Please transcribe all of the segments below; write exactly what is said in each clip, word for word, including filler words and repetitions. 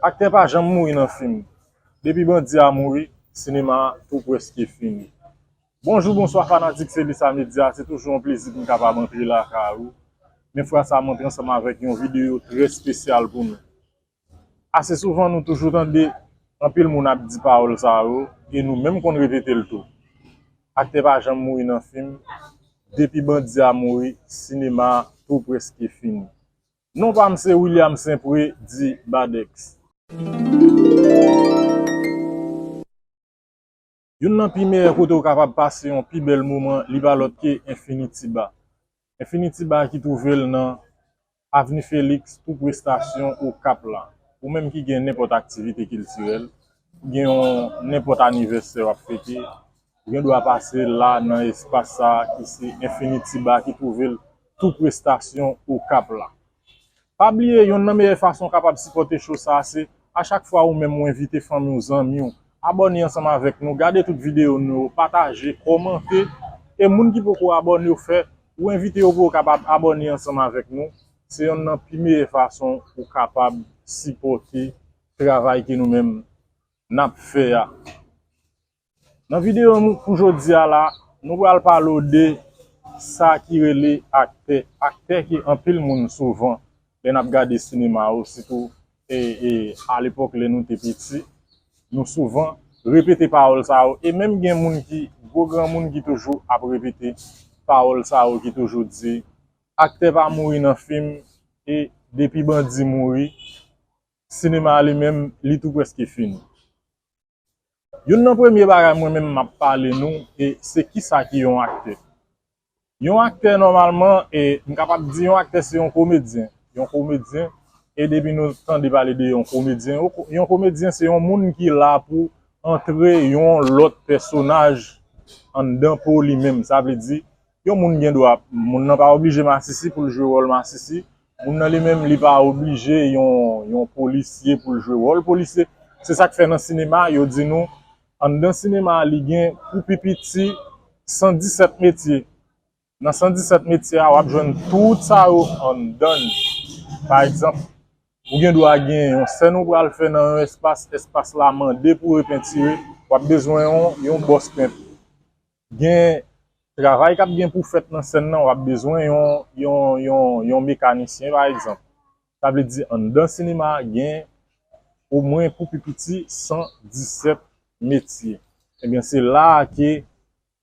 Aktè pa janm mouri nan fim. Depi bandi a mouri, sinema a tou prèske fini. Bonjou, bonswa fanatik Felisa Media, se toujou yon plezi pou m kapab antre lakay ou. Men fwa sa a, m antre ansanm avèk yon videyo trè espesyal pou nou. Ase souvan, nou toujou tande anpil moun ap di pawòl sa yo, e nou menm konn repete l tou. Aktè pa janm mouri nan fim. Depi bandi a mouri, sinema a tou prèske fini. Non pa m se William Saint-Pré, di Badex. Youn nan pi meyè kote w kapab pase yon pi bèl moman, li pa lòt ke Infinity Bar. Infinity Bar ki twouve l nan Avni Felix, tou pre estasyon Okap la. Ou menm ki gen nenpòt aktivite kiltirèl, ou gen yon nenpòt anivèsè w ap fete, ou gen dwa pase la nan espas sa a ki se Infinity Bar ki twouve l tou pre estasyon Okap la. Pa bliye, yonn nan meyè fason w kapab sipòte show sa a, se a chak fwa ou menm ou envite fanmi w, zanmi w, abòne ansanm avèk nou, gade tout videyo nou yo, pataje, kòmante, e moun ki poko abòne yo fè, ou envite yo pou yo kapab abòne ansanm avèk nou. Se yonn nan pi meyè fason ou kapab sipòte travay ke nou menm n ap fè a. Nan videyo nou pou jodi a la, nou pral pale w de sa ki rele aktè. Aktè ke anpil moun souvan, lè n ap gade sinema yo, sitou e, e, alepòk lè nou te piti, nou souvan repete pawòl sa yo. E menm gen moun ki, gwo granmoun ki toujou ap repete pawòl sa yo, ki toujou di, aktè pa mouri nan fim, e depi bandi mouri, sinema a li menm, li tou prèske fini. Youn nan premye bagay mwen menm m ap pale nou, e se kisa ki yon aktè. Yon aktè, nòmalman, e m kapab di yon aktè se yon komedyen. Yon komedyen, e depi nou tande pale de yon komedyen, yon ko-, yon komedyen se yon moun ki la pou antre yon lòt pèsonaj anndan po li menm. Sa vle di, yon moun gen dwa, moun nan pa oblije masisi pou l jwe wòl masisi, moun nan li menm, li pa oblije yon, yon polisye pou l jwe wòl polisye. Se sa k fè nan sinema, yo di nou, anndan sinema a, li gen pou pi piti san disèt metye. Nan san disèt metye a, w ap jwenn tout sa yo anndan l. Pa egzanp, ou gen dwa gen yon sèn ou pral fè nan yon espas, espas la mande pou repentire, w ap bezwen yon, yon bòs pent. Gen travay k ap gen pou fèt nan sèn nan, w ap bezwen yon, yon, yon, yon mekanisyen, pa egzanp. Sa vle di, anndan sinema a, gen omwen pou pi piti san disèt metye. Ebyen, se la a ke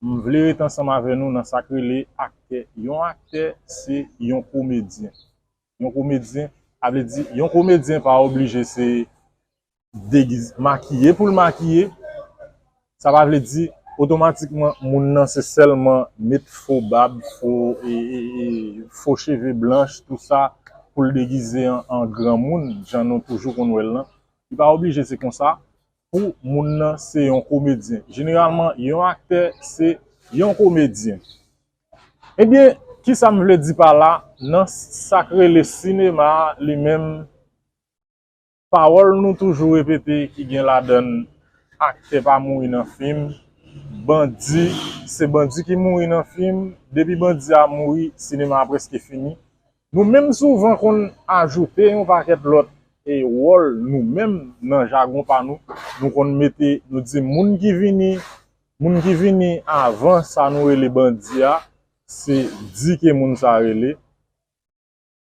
m vle ret ansanm avè nou nan sa k rele aktè. Yon aktè, se yon komedyen. Yon komedyen, sa vle di, yon komedyen pa oblije se degiz-, makiye pou l makiye. Sa pa vle di, otomatikman, moun nan se sèlman met fo bab, fo, e, e, e, fo cheve blanch, tou sa, pou l degize an, an granmoun, jan nou toujou konn wè l lan. Li pa oblije se konsa. Pou moun nan se yon komedyen. Jeneralman, yon aktè se yon komedyen. Ebyen, kisa m vle di pa la? Nan sa k rele sinema a, li menm, pawòl nou toujou repete ki gen ladan l aktè pa mouri nan fim, bandi, se bandi ki mouri nan fim, depi bandi a mouri, sinema a prèske fini. Nou menm souvan konn ajoute yon pakèt lòt e wòl nou menm nan jagon pa nou, nou konn mete, nou di moun ki vini, moun ki vini avan sa nou rele bandi a, se di ke moun sa rele.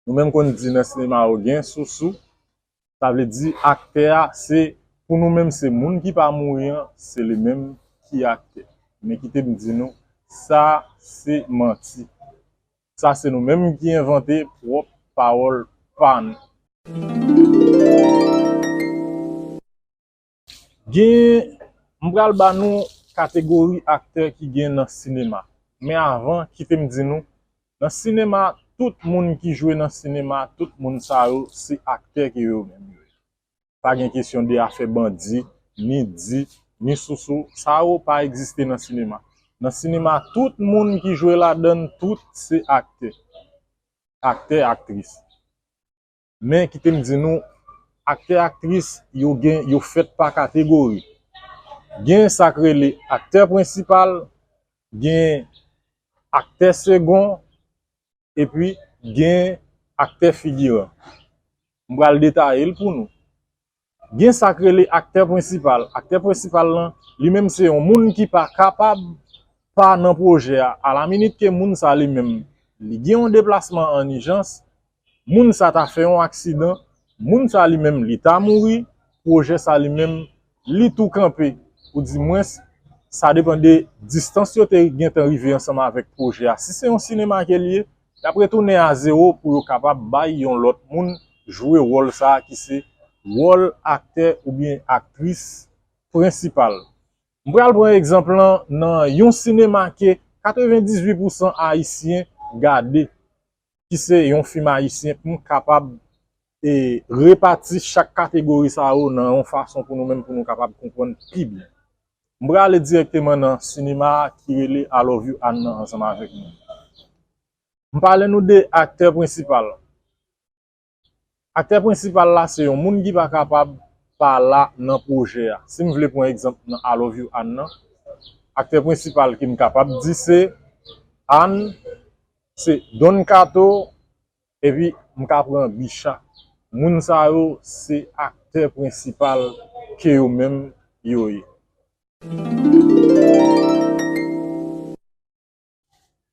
Nou menm konn di nan sinema yo gen sousou, sa vle di aktè a se, pou nou menm se moun ki pa mouri an, se li menm ki aktè. Men kite m di nou, sa se manti. Sa se nou menm ki envante pwòp pawòl pa nou. Gen, m pral ba nou kategori aktè ki gen nan sinema. Men avan, kite m di nou, nan sinema, tout moun ki jwe nan sinema, tout moun sa yo, se aktè ke yo menm yo ye. Pa gen kesyon de afè bandi, ni di, ni sousou, sa yo pa egziste nan sinema. Nan sinema, tout moun ki jwe ladan l, tout se aktè. Aktè, aktris. Men kite m di nou, aktè, aktris, yo gen, yo fèt pa kategori. Gen sa k rele aktè prensipal, gen aktè segon, epi gen aktè figiran. M pral detaye l pou nou. Gen sa k rele aktè prensipal. Aktè prensipal lan, li menm se yon moun ki pa kapab pa nan pwojè a. Alaminit ke moun sa li menm, li gen yon deplasman an ijans, moun sa ta fè yon aksidan, moun sa li menm li ta mouri, pwojè sa li menm li tou kanpe. Ou di mwens, sa depann de distans yo te gentan rive ansanm avèk pwojè a. Si se yon sinema ke li ye, y ap retounen a zewo pou yo kapab bay yon lòt moun jwe wòl sa a ki se wòl aktè oubyen aktris prensipal. M pral pran egzanp lan nan yon sinema ke katrevendizuit pousan Ayisyen gade, ki se yon fim ayisyen, pou m kapab e, repati chak kategori sa yo nan yon fason pou nou menm, pou nou kapab konprann pi byen. M prale dirèkteman nan sinema a ki rele I Love You Ann nan ansanm avèk nou. M pale nou de aktè prensipal. Aktè prensipal la se yon moun ki pa kapab pa la nan pwojè a. Si m vle pran egzanp nan I Love You Ann nan, aktè prensipal ke m kapab di se Ann, se Don Kato, epi m ka pran Bicha. Moun sa yo se aktè prensipal ke yo menm yo ye.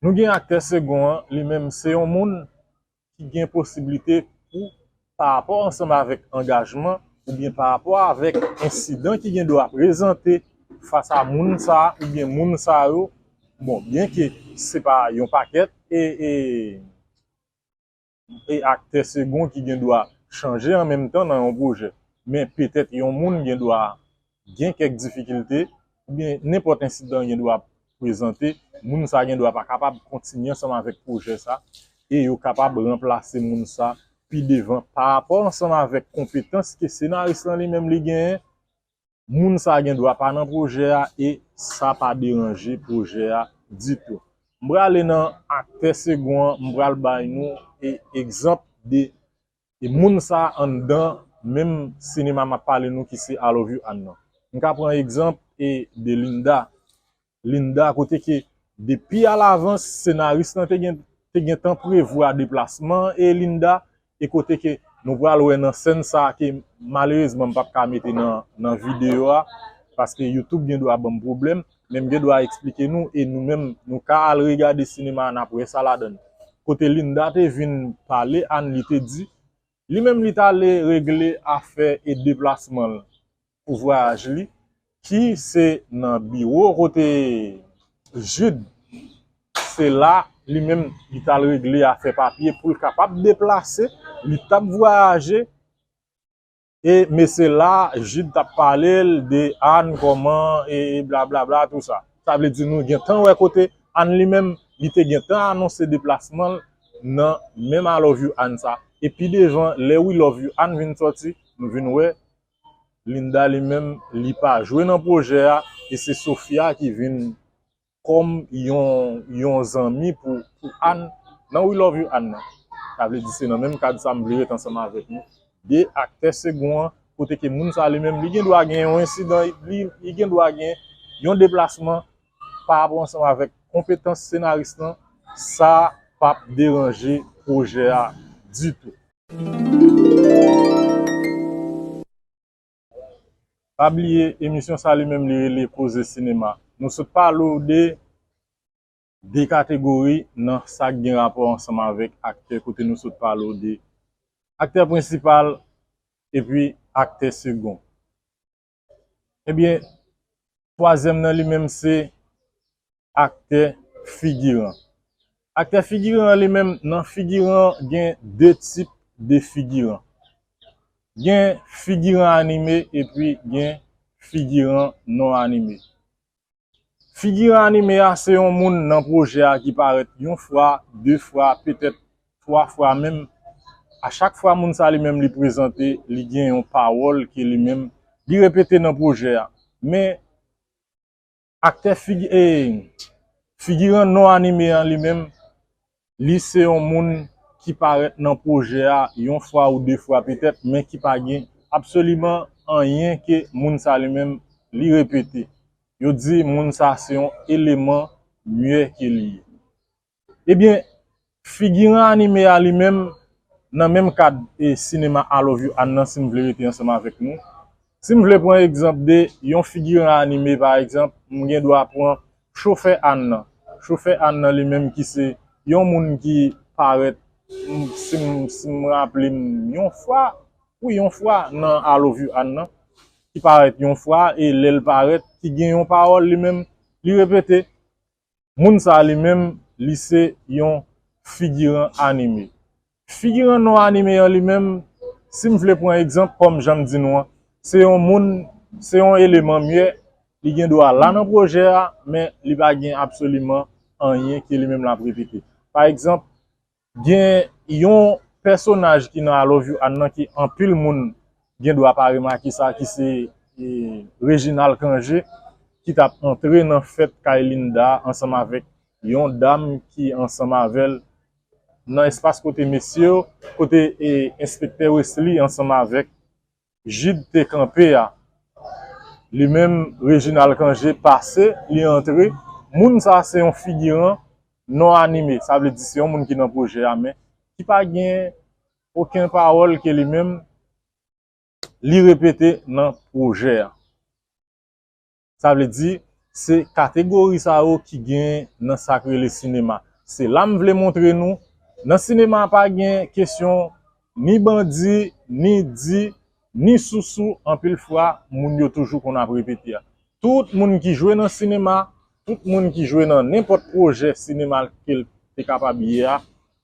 Nou gen aktè segon an, li menm se yon moun ki gen posiblite pou, pa rapò ansanm avèk angajman, oubyen pa rapò avèk ensidan ki gen dwa prezante fas a moun sa a, oubyen moun sa yo, bon, byenke se pa yon pakèt, e, e, e aktè segon ki gen dwa chanje an menm tan nan yon pwojè. Men petèt yon moun gen dwa gen kèk difikilte, oubyen nenpòt ensidan gen dwa prezante, moun sa gen dwa pa kapab kontinye ansanm avèk pwojè sa, e yo kapab ranplase moun sa pi devan pa rapò ansanm avèk konpetans ke senaris lan li menm li genyen, moun sa gen dwa pa nan pwojè a e sa pa deranje pwojè a ditou. M prale nan aktè segon an, m pral bay nou e egzanp de e moun sa anndan menm sinema m ap pale nou ki se I Love You Ann nan. M ka pran egzanp e de Linda. Linda kote ke depi alavans senaris lan te gen te gentan prevwa deplasman e Linda e kote ke nou pral wè nan sèn sa ke malerezman m p ap ka mete nan nan videyo a paske YouTube gen dwa ban m pwoblèm, men m gen dwa eksplike nou e nou menm nou ka al regade sinema a n ap wè sa ladan l. Kote Linda te vin pale Ann, li te di li menm li t ale regle afè e deplasman l pou vwayaj li ki se nan biwo kote Jude se la li menm li t al regle afè papye pou l kapab deplase, li t ap vwayaje e men se la Jude t ap pale l de Ann kòman e blablabla tou sa. Sa vle di nou gentan wè kote Ann li menm li te gentan anonse deplasman l nan menm I Love You Ann sa. E pi devan lè We Love You Ann vin sòti, nou vin wè Linda li menm li pa jwe nan pwojè a e se Sofia ki vin kòm yon yon zanmi pou pou Ann nan We Love You Ann nan. Sa vle di se nan menm kad sa m vle ret ansanm avèk nou. De aktè segon an kote ke moun sa li menm li gen dwa gen yon ensidan, li li gen dwa gen yon deplasman pa rapò ansanm avèk konpetans senaris lan, sa p ap deranje pwojè a ditou. Pa bliye, emisyon sa li menm li rele Koze Sinema. Nou sot pale w de de kategori nan sa k gen rapò ansanm avèk aktè kote nou sot pale w de aktè prensipal epi aktè segon. Ebyen, twazyèm nan li menm se aktè figiran. Aktè figiran an li menm, nan figiran gen de tip de figiran. Gen figiran anime epi gen figiran non anime. Figiran anime a se yon moun nan pwojè a ki parèt yon fwa, de fwa, petèt twa fwa menm. A chak fwa moun sa li menm li prezante, li gen yon pawòl ke li menm li repete nan pwojè a. Men aktè figi, e, figiran non anime an li menm, li se yon moun ki parèt nan pwojè a yon fwa ou de fwa petèt, men ki pa gen absoliman anyen ke moun sa li menm li repete. Yo di moun sa se yon eleman myè ke li ye. Ebyen, figiran anime a li menm, nan menm kad e sinema I Love You Ann nan, si m vle rete ansanm avèk nou, Si m vle pran egzanp de yon figiran anime, pa egzanp, m gen dwa pran chofè Ann nan. Chofè Ann nan li menm ki se yon moun ki parèt, m, si m, si m raple m, yon fwa, wi, yon fwa nan I Love You Ann nan, ki parèt yon fwa, e lè l parèt, ki gen yon pawòl li menm, li repete. Moun sa li menm, li se yon figiran anime. Figiran non anime an li menm, si m vle pran egzanp, kòm jan m di nou an, se yon moun, se yon eleman myè, li gen dwa la nan pwojè a, men li pa gen absoliman anyen ke li menm l ap repete. Pa egzanp, gen yon pèsonaj ki nan I Love You Ann nan ki anpil moun gen dwa pa remake sa, ki se, e, Reginald Cangé, ki t ap antre nan fèt kay Linda ansanm avèk yon dam ki ansanm avè l nan espas kote mesye yo, kote, e, enspektè Wesley ansanm avèk Jid te kanpe a. Li menm, Reginald Cangé pase, li antre. Moun sa se yon figiran non anime. Sa vle di se yon moun ki nan pwojè a, men ki pa gen okenn pawòl ke li menm li repete nan pwojè a. Sa vle di, se kategori sa yo ki gen nan sa k rele sinema. Se la m vle montre nou, nan sinema pa gen kesyon ni bandi, ni di, ni sousou, anpil fwa, moun yo toujou konn ap repete a. Tout moun ki jwe nan sinema, tout moun ki jwe nan nenpòt pwojè sinema ke l te kapab ye a,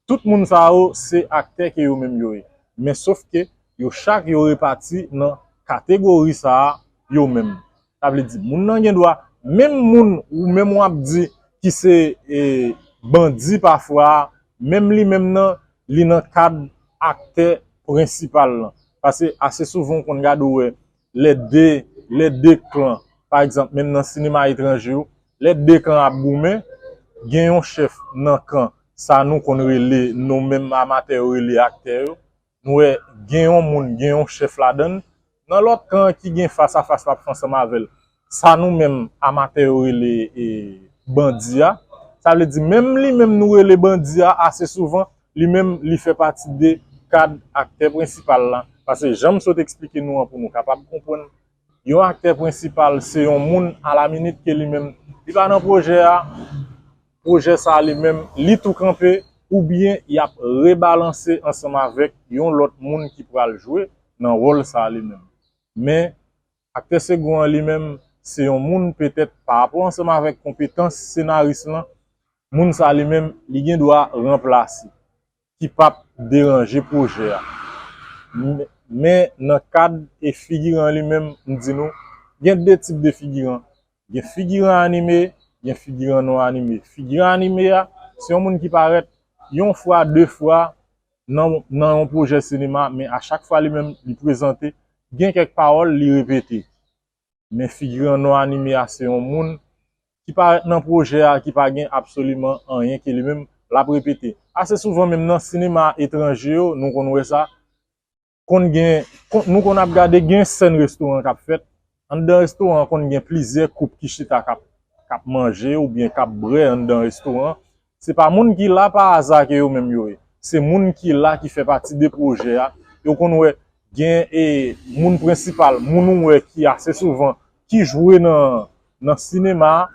tout moun sa yo se aktè ke yo menm yo ye. Men sof ke yo chak yo repati nan kategori sa a yo menm. Sa vle di, moun nan gen dwa, menm moun ou menm w ap di ki se, e, bandi pafwa a, menm li menm nan, li nan kad aktè prensipal lan. Paske ase souvan w konn gade w wè lè de, lè de kan, pa egzanp, menm nan sinema etranje yo, lè de kan ap goumen, gen yon chèf nan kan, sa nou konn rele, nou menm amatè yo rele aktè yo, nou wè gen yon moun, gen yon chèf ladan l. Nan lòt kan an ki gen fas a fas l ap fè ansanm avè l, sa nou menm amatè yo rele, e, bandi a. Sa vle di, menm li menm nou rele bandi a, ase souvan, li menm li fè pati de kad aktè prensipal la. Paske jan m sot eksplike nou an pou nou kapab konprann, yon aktè prensipal se yon moun alaminit ke li menm, li pa nan pwojè a, pwojè sa li menm, li tou kanpe, oubyen y ap rebalanse ansanm avèk yon lòt moun ki pral jwe nan wòl sa li menm. Men, aktè segon an li menm, se yon moun petèt pa rapò ansanm avèk konpetans senaris lan, moun sa li menm, li gen dwa ranplase, ki p ap deranje pwojè a. Men, men nan kad e figiran li menm, m di nou, gen de tip de figiran. Gen figiran anime, gen figiran non anime. Figiran anime a, se yon moun ki parèt yon fwa, de fwa nan, nan yon pwojè sinema, men a chak fwa li menm li prezante, gen kèk pawòl li repete. Men figiran non anime a se yon moun ki parèt nan pwojè a ki pa gen absoliman anyen ke li menm l ap repete. Ase souvan menm nan sinema etranje yo, nou konn wè sa, konn gen, konn, nou konn ap gade gen sèn restoran k ap fèt. Anndan restoran an konn gen plizyè koup ki chita k ap, k ap manje oubyen k ap bwè anndan restoran an. Se pa moun ki la pa aza ke yo menm yo ye. Se moun ki la ki fè pati de pwojè a. Yo konn wè gen, e, moun prensipal, moun ou wè ki ase souvan, ki jwe nan, nan sinema a,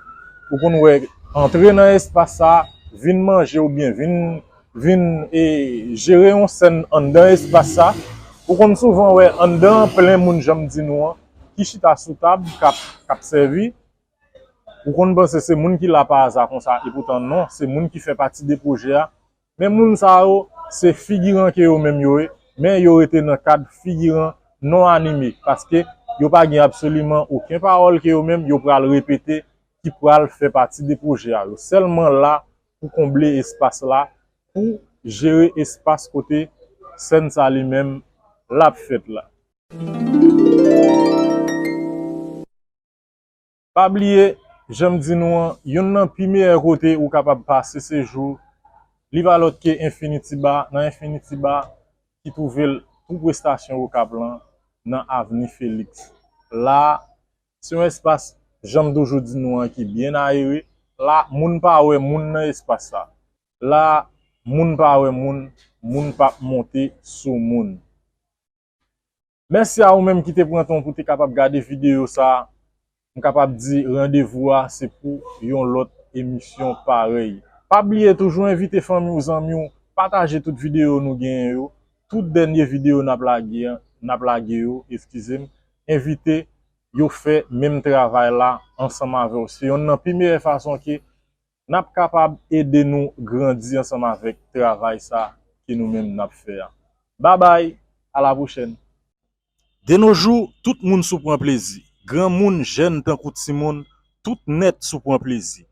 ou konn wè antre nan espas sa, vin manje oubyen vin, vin, e, jere yon sèn anndan espas sa. Ou konn souvan wè anndan an plen moun, jan m di nou an, ki chita sou tab, k ap, k ap sèvi. Ou konn panse se moun ki la pa aza konsa, epoutan non, se moun ki fè pati de pwojè a. Men moun sa yo, se figiran ke yo menm yo ye, men yo rete nan kad figiran non anime, paske yo pa gen absoliman okenn pawòl ke yo menm yo pral repete ki pral fè pati de pwojè a. Yo sèlman la pou konble espas la, pou jere espas kote sèn sa li menm l ap fèt la. Pa bliye, jan m di nou an, youn nan pi meyè kote ou kapab pase sejou, li pa lòt ke Infinity Bar. Nan Infinity Bar, ki twouve l tou pre estasyon Okap lan, nan Avni Felix. La, se yon espas, jan m toujou di nou an, ki byen ayere. La, moun pa wè moun nan espas sa. La, moun pa wè moun, moun p ap monte sou moun. Mèsi a ou menm ki te pran tan pou te kapab gade videyo sa a. M kapab di randevou a se pou yon lòt emisyon parèy. Pa bliye toujou envite fanmi w, zanmi w, pataje tout videyo nou genyen yo. Tout dènye videyo n ap lage an, n ap lage yo, eskize m, envite yo fè menm travay la ansanm avè w. Se yonn nan pi meyè fason ke n ap kapab ede nou grandi ansanm avèk travay sa ke nou menm n ap fè a. Babay, a la pwochèn. De nos jours, tout moun sou pran plezi. Granmoun, jèn tankou timoun, tout nèt sou pran plezi.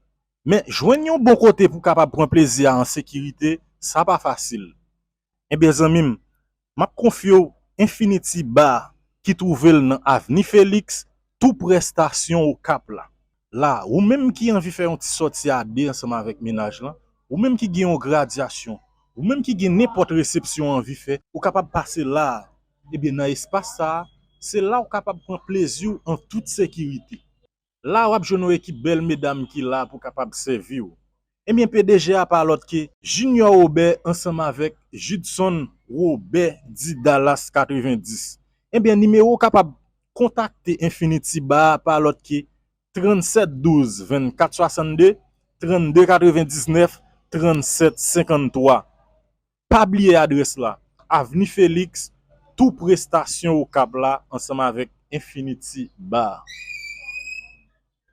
Men jwenn yon bon kote pou kapab pran plezi a an sekirite, sa pa fasil. Ebyen zanmi m, m ap konfye w Infinity Bar ki twouve l nan Avni Felix, tou prè estasyon Okap la. La, ou menm ki anvi fè yon ti sòti a de ansanm avèk mennaj lan, ou menm ki gen yon gradyasyon, ou menm ki gen nenpòt resepsyon w anvi fè, ou kapab pase la a. Ebyen nan espas sa a, se la ou kapab pran plezi w an tout sekirite. La w ap jwenn yon ekip bèl medam ki la pou kapab sèvi w. Ebyen P D G a pa lòt ke Junior Robert ansanm avèk Judson Robert di Dallas katrevenndis. Ebyen nimewo w kapab kontakte Infinity Bar a pa lòt ke trannsèt douz vennkat swasannde, trannde katrevendiznèf, trannsèt senkanntwa. Pa bliye adrès la, Avni Felix, tou pre estasyon Okap la ansanm avèk Infinity Bar.